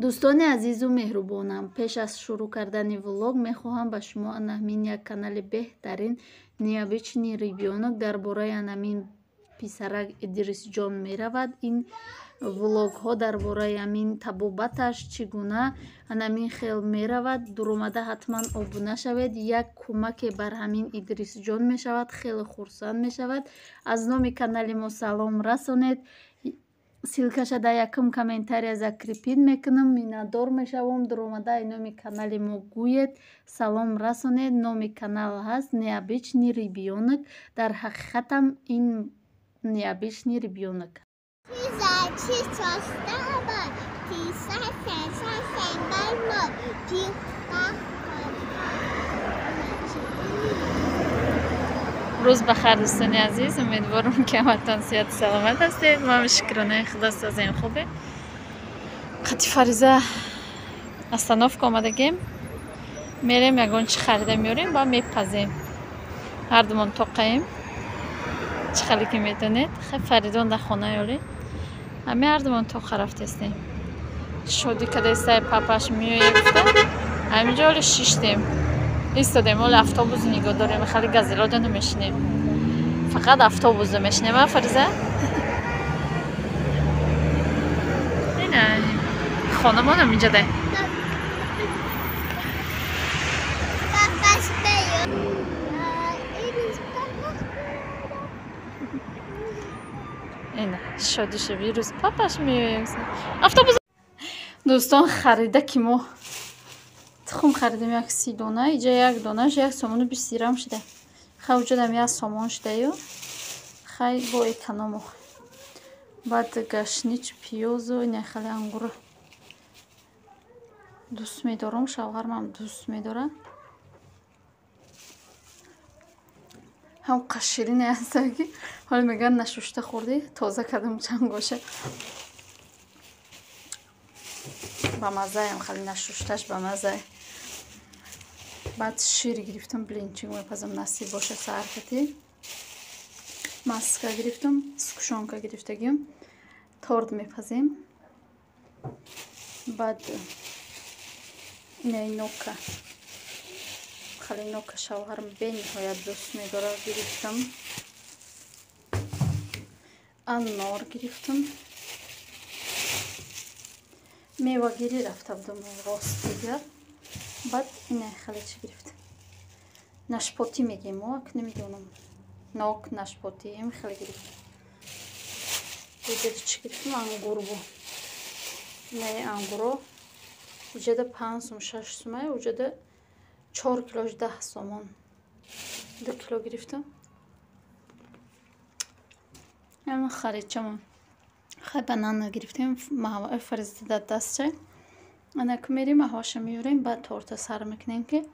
Дӯстони азизу меҳрубонам, пеш аз шурӯъ кардани влог мехоҳам ба шумо анамин як канали беҳтарин «Необычный ребёнок» дар бораи анамин писарак Идрисҷон меравад. Ин влогҳо дар бораи ҳамин табобаташ чӣ гуна анамин хел меравад. Дуромада ҳатман обуна шавед. Як кӯмаке бар ҳамин Идрисҷон мешавад, хеле хурсанд мешавад. Аз номи канали мо салом расонед. Ссылкаша дар якум комментария закрепить мекунам. Миннатдор мешавам. Дуромада ай номи канали мо гӯед, салом расонед. Номи канал ҳаст «Необычный ребёнок». Дар ҳақиқатам ин необычный ребёнок. Рӯз ба хайр, дӯстони азиз. Умедворам, ки ҳаматон сиҳату саломат ҳастед. Мо ҳам, шукронаи Худо, созем, хубем. Қати Фариза остановка омадагем. Мерем, ягон чӣ харида меорем ва мепазем. Ҳардумон тоқаем, чӣ хеле ки медонед. Хай, Фаридон дар хона ёле. Ҳами ҳардумон тоқа рафтестем. Шодӣ кадестай, папаш меоя гуфта. Ҳаминҷо оли шиштем, истодем. Оли автобусу нигоҳ дорем. Хеле газелода намешинем, фақат автобусо мешинем. А, Фариза, ина хонамонам инҷадай. Папаш меояд. Имрӯз Ина шодӣ шави, рӯз папаш меояд, автобус. Дӯстон, харида ки мо тухм харидем, як 30 дона. Иҷа як донаш 1 сомону 20 дирам шуда. Хай, уҷадам 1 сомон шудаю. Хай, бо экономо. Баъд гашнич, пиёзу ина хеле ангур дӯст медорам, шавҳармам дӯст медорад. Ҳам ширине ҳаста, ки ҳоло мегӯянд нашушта хӯрдӣ. Тоза кардам чангоша. Ба маззаям, хеле нашушташ ба маззае. Баъд шир гирифтам, блинчик мепазам, насиб боша, саҳаркатӣ. Маска гирифтам, сгущёнка гирифтагим, торт мепазем. Баъд инаи нока, хеле нока шавҳарам бениҳоят дӯст медорад, гирифтам. Анор гирифтам. Мевагирӣ рафта будам, рости гап. Баъд инаи хеле чӣ гирифтам, нашпотӣ мегем мо, ак намедонам, нок, нашпотӣ, ин хеле гирифтам. Иҷода чӣ гирифтам? Ангур бу. Инаи ангуро уҷада 5 сум, 6 сумай, уҷада 4 килош 10 сомон. 2 кило гирифтам. Ама харидчамон. Хай, банана гирифтем, Фариза дар дастча. Анаку мерем, маҳваша меорем, баъд торта сар мекунем, ки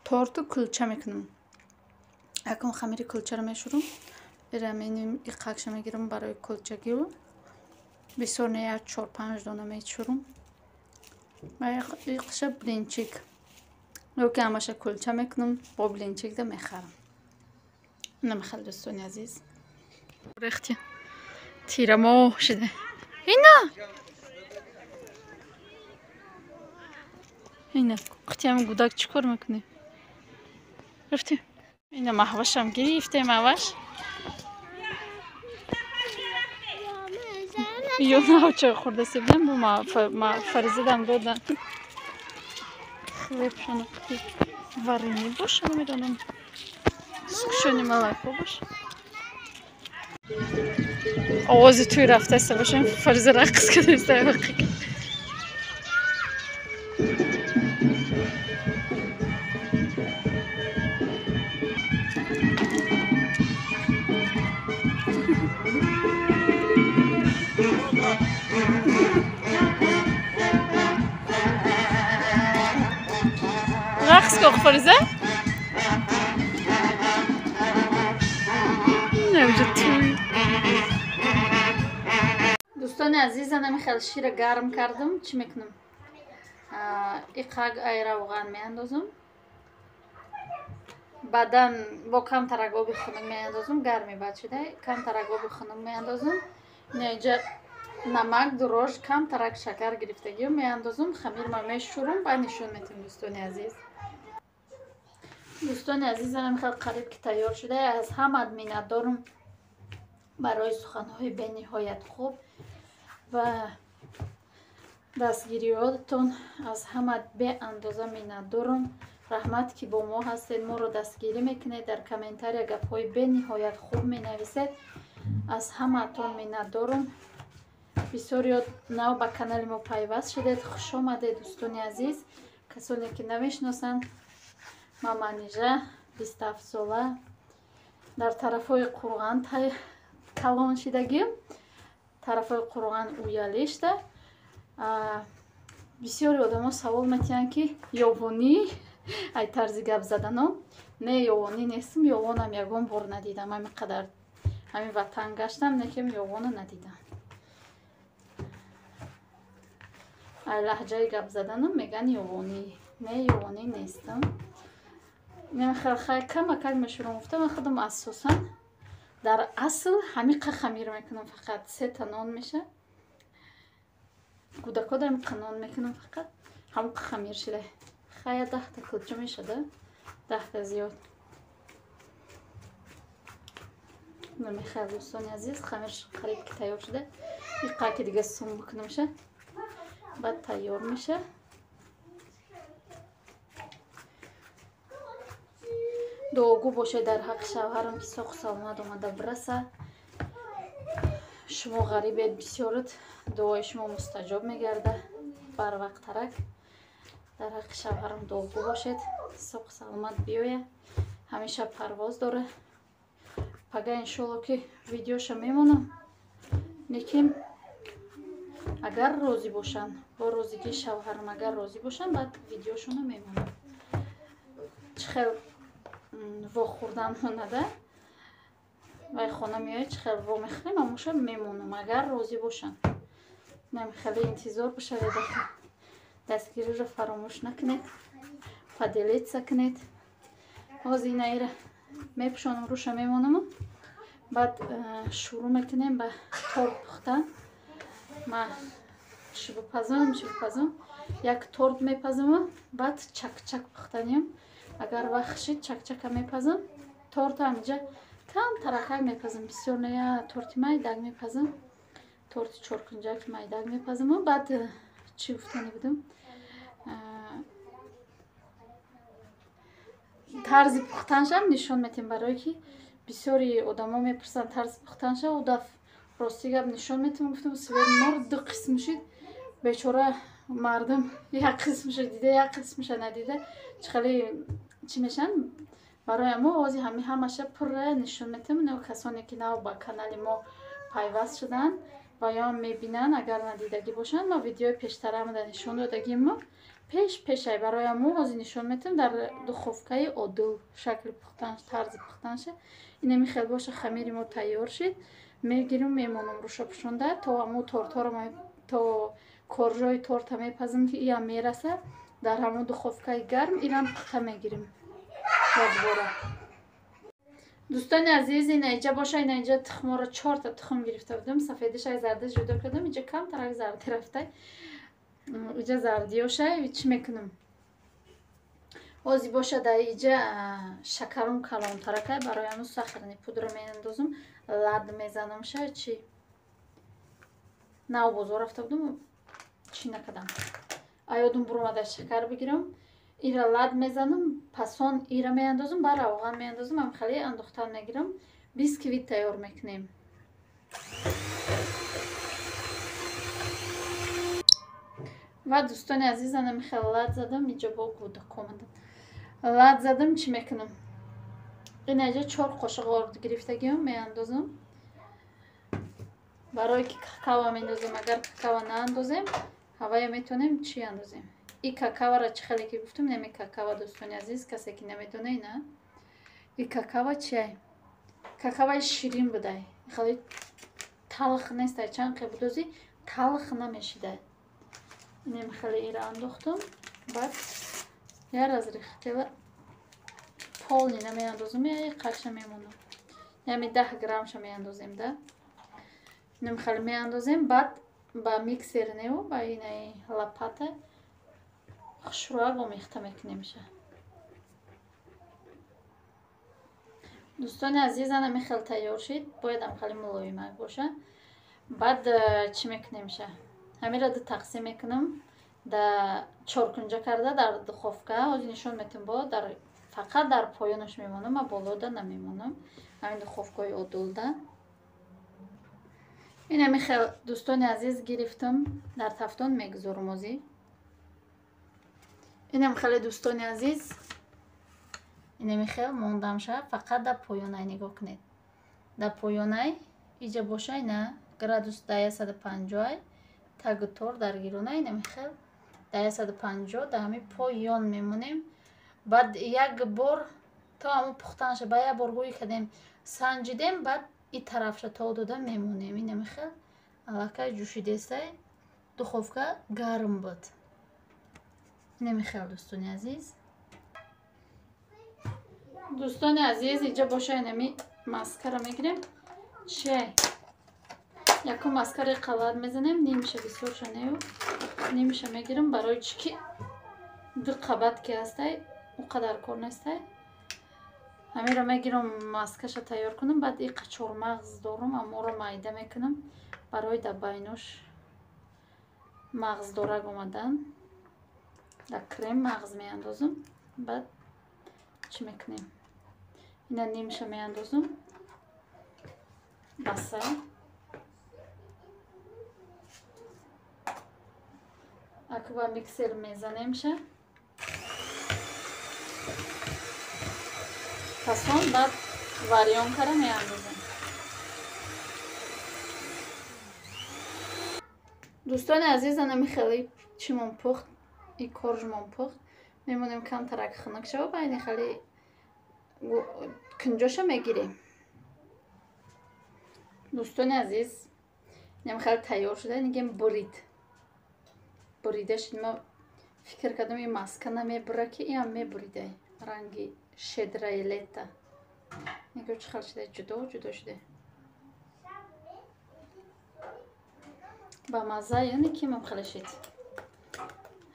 торту кулча мекунам. Акун хамири кулчаро мешӯрам. Ира меним, иқакша мегирам барои кулчагиу. Бисёр не, як чор панҷ дона мечӯрам. Иқша блинчик ё ки ҳамаша кулча мекунам, бо блинчик да мехарам. Намехел, дӯстони азиз. Рехти тирамоҳ шуда. Ина ина қутиам гудак чӣ кор мекунем? Рафтем. Ина маҳвашам гирифтем, аваш. Ё чой хӯрда сибдем, бо Фаризадам додан. Хлебшона қути варенье боша, намедонам. Сгущённое молоко боша. Овози туй рафтаста бошем, Фариза рақс кадаста. Вақи рақс ко, Фариза. Навҷа туй. Дӯстони азиз, анами хел шира гарм кардам. Чӣ мекунам? Иқак ай равған меандозам, баъдан бо камтарак оби хунук меандозам. Гарми баъд шуда, камтарак оби хунук меандозам. Инаинҷа Намак, дрожж, камтарак шакар гирифтагиам меандозум, хамирма мешӯрум, баъд нишон метем, дӯстони азиз. Дӯстони азизам, хел қариб ки тайёр шуда. Аз ҳамат миннатдорум барои суханҳои бениҳоят хуб ва дастгириётон. Аз ҳама беандоза миннатдорум. Раҳмат, ки бо мо ҳастед, моро дастгирӣ мекунед, дар комментария гапҳои бениҳоят хуб менависед. Аз ҳамаатон миннатдорум. Бисёриё нав ба канали мо пайваст шудед, хушомадед, дӯстони азиз. Касоне ки намешиносанд, ман Манижа, 27 сола, дар тарафҳои Қурған калон шидагим, тарафҳои Қурған, Уялишта. Бисёри одамо савол метиҳанд, ки ёвонӣ, ай тарзи гап заданом. Не, ёвонӣ нестам, ёвонам ягон бор надидам. Ҳамин қадар ҳамин ватан гаштам, лекин ёвона надидам. Ай лаҳҷаи гап заданам меган ёвонӣ. Не, ёвонӣ нестам. Камакак мешурам, гуфтам. Ман худам асосан дар асл ҳамиқа хамир мекунам, фақат сета нон меша. Кӯдакҳо дар ҳамиқа нон мекунам, фақат ҳамуқа хамир шида. Хая, 10-та кулча мешада, 10-та зиёд намехоҳад. Дӯстони азиз, хамир қариб ки тайёр шуда. Иқаки дига сум бикунамша, баъд тайёр меша. Дуогӯ бошед дар ҳаққи шавҳарам, ки соқу саломат омада бираса. Шумо ғарибед, бисёрат дуои шумо мустаҷоб мегарда барвақттарак. Дар ҳаққи шавҳарам дуогӯ бошед, соқу саломат биёя. Ҳамеша парвоз дора. Пага, иншолло, ки видеоша мемонам, лекин агар розӣ бошанд, бо розигии шавҳарам, агар розӣ бошанд, баъд видеошонро мемонам. Чӣ хел вохӯрдан монада, вай хона меояд, чӣ хел во мехӯрем, амоша мемонам, агар розӣ бошанд. Хеле интизор бошавед. Дастгириро фаромӯш накунед, поделиться кунед. Ҳозир инаира мепӯшонам, руша мемонаму баъд шурӯъ мекунем ба торт пухтан. Ма чӣ бипазам, чӣ бипазам? Як торт мепазаму баъд чакчак пухтанем. Агар вақт шид, чакчака мепазам. Торта ҳаминҷа кам таракак мепазам, бисёр не, торти майдак мепазам, торти чоркунҷаки майдак мепазаму баъд чӣ гуфтани будам, тарзи пухтаншам нишон метем, барое ки бисёри одамо мепурсанд тарзи пухтанша. Удаф, рости гап, нишон метем гуфтам, свет мор, ду қисм шид. Бечора мардум як қисмша дида, як қисмша надида, чӣ хеле чӣ мешаванд. Барои мо ози ҳами ҳамаша пурра нишон метем. Касоне ки нав ба канали мо пайваст шуданд ва ё мебинанд, агар надидагӣ бошанд, мо видеои пештарамада нишон додагимо пеш пешай. Барои мо ҳозир нишон метем дар духовкаи одил шакли пухтан, тарзи пухтанша. Инами хел боша, хамири мо тайёр шид. Мегирим, мемонам руша пӯшонда, то ҳамо тортҳоро, то коржои торта мепазам, ки иам мераса. Дар ҳамон духовкаи гарм ирам пухта мегирим якбора. Дӯстони азиз, ина иҷа боша, ина иҷа тухморо, чорта тухм гирифта будам, сафедишай, зардиш ҷудо кардам. Иҷа камтарак зарди рафтай, иҷа зардиёшай. Чӣ мекунам ҳозир боша? Дар иҷа шакарум калонтаракай, барои ҳамун сахарный пудра меандозум, лад мезанамша. Чи нав бозор рафта будам, чӣ накардам, аёдум буромада шакар бигирам. Ира лад мезанам, пасон ира меандозам, ба равған меандозам, ам хеле андохтан мегирам, бисквит тайёр мекунем. Ва, дӯстони азиз, анами хеле лад задам. Иҷа бо гудакомадам, лад задам. Чӣ мекунам? Инаҷа чор қошиқ орд гирифтагиам, меандозам, барое ки какао мендозем. Агар какао наандозем, ҳавая метавонем чӣ андозем? И какаоро, чӣ хеле ки гуфтам, нами какао, дӯстони азиз, касе ки намедона, ина и какао чиай? Какаои ширин будай, хеле талх нестай, чанд қе будозӣ, талх намешидай. Инем хеле ира андохтам, баъд я разрыхлителя полный намеандозам, я қаша мемонам, ями 10 граммша меандозем да. Инем хеле меандозем, баъд ба миксер неу ба инаи лопата хушрӯак омехта мекунемша. Дӯстони азиз, ана михел тайёр шид, бояд ам хеле мулоимак боша. Баъд чӣ мекунемша? Ҳамира ду тақсим мекунам, да чоркунҷа карда дар духовка ҳозир нишон метем, бо дар фақат дар поёнаш мемонам, а болода намемонам. Ҳамин духовкаи одулда. Ин ҳами хел дӯстони азиз гирифтам, дар тафтон мегузорам ҳозир. Инам хеле дӯстони азиз, инами хел мондамша, фақат дар поёнай нигоҳ кунед. Дар поёнай иҷа бошай на градус да 150 тагу тор дар гиронай, инами хел да 150 дар ҳами поён мемонем. Баъд як бор то ҳамун пухтанша ба як бор гӯй кардем, санҷидем, баъд и тарафша то дода мемонем. Инами хел аллакай ҷӯшидестай, духовка гарм буд. Инами хел дӯстони азиз. Дӯстони азиз, инҷа боша инами маскара мегирем. Чиай? Якум маскари қалат мезанем, нимша бисёрша нею, нимша мегирам, барои чӣ ки ду қабат ки ҳастай, он қадар кор нестай. Ҳаминро мегирам, маскаша тайёр кунам, баъд и қачормағз дорум, аморо майда мекунам барои дар байнош мағздорак омадан. Дар крем мағз меандозам, баъд чӣ мекунем? Ина нимша меандозам, баса. Аква миксер мезанемша. Пасон баъд варёнкара меандозем. Дӯстони азиз, анами хеле чимон пухт, и коржмон пухт. Мемонем камтарак хунук шава, ба ини хеле кунҷоша мегирем. Дӯстони азиз, инам хеле тайёр шуда, нигем бурид. Бурида шуд. Ма фикр кардам, ин маска намебура, ки инам мебурида. Ранги шедраи лета. Нигоҳ чӣ хел шуда, ҷудо ҷудо шуда. Ба мазза яъне кимам хеле шид.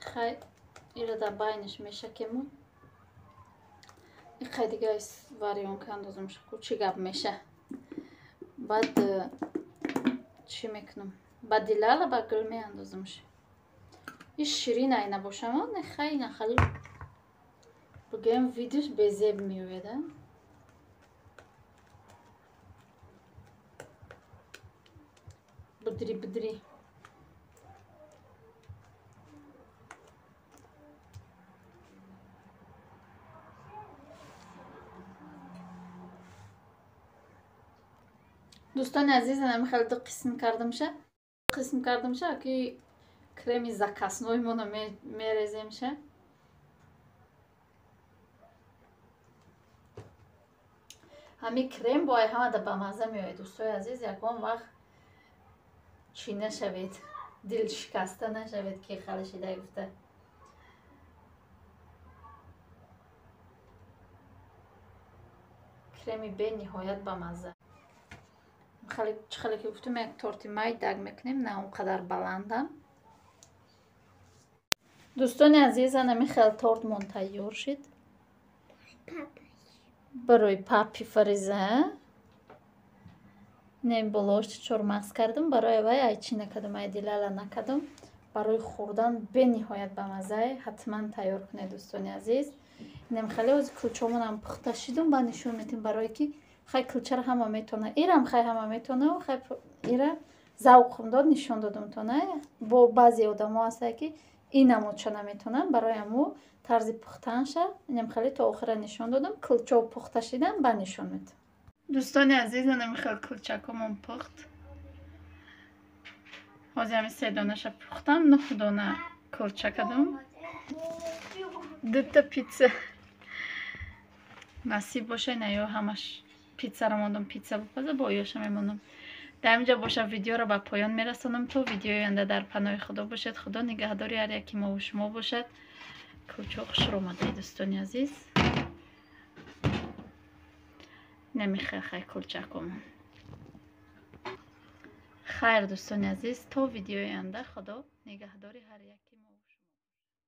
Хай, ира дар байнаш мешакему. Иқай дига варёнка андозам, чӣ гап меша. Баъд чӣ мекунам? Ба дилала ба гул меандозамш. Иш ширин ай набошам, не хай на хали бигӯям видиш безеб меояд. Будри будри. Дӯстони азиз, анами хеле ду қисм кардамша. Қисм кардамша, ки креми закасной моно мереземша. Ҳами крем бояд ҳамада ба мазза меояд, дӯстои азиз, ягон вақт чӣ нашавед, дилшикаста нашавед, ки хеле шида гуфта. Креми бениҳоят ба мазза. Чӣ хеле ки гуфтум, як торти майдаг мекунем, на он қадар баландам. Дӯстони азиз, анами хел тортмон тайёр шид. Барои папи Фариза. Не болош чормағз кардам, барои вай ай чӣ накардам, ай дилала накардам. Барои хӯрдан бениҳоят ба маззае, ҳатман тайёр кунед дӯстони азиз. Инам хеле ҳозир кулчомонам пухта шидум, ба нишон метем, барое ки хай кулчаро ҳама метона, ирам хай ҳама метона, хай ира завқам дод, нишон додам тона. Бо баъзе одамо ҳастанд, ки ин намудша наметонам, барои ҳаму тарзи пухтанша инам хеле то охира нишон додам. Кулчо пухта шидан ба нишон метам. Дӯстони азиз, анами хел кулчакомон пухт. Ҳозир ҳами 3 донаша пухтам, 9 дона кулча кардам. Дута питса. Насиб боша, на ё ҳамаш питсаро мондам, питса бипаза, бо оёша мемонам. Дар инҷа боша видеоро ба поён мерасонам. То видеои оянда дар паноҳи Худо бошед. Худо нигаҳдори ҳар яки мову шумо бошад. Кулчо хушро омадаи дӯстони азиз. Намехай кулчаком. Хайр, дӯстони азиз, то видеои оянда, Худо нигаҳдори ҳар яке.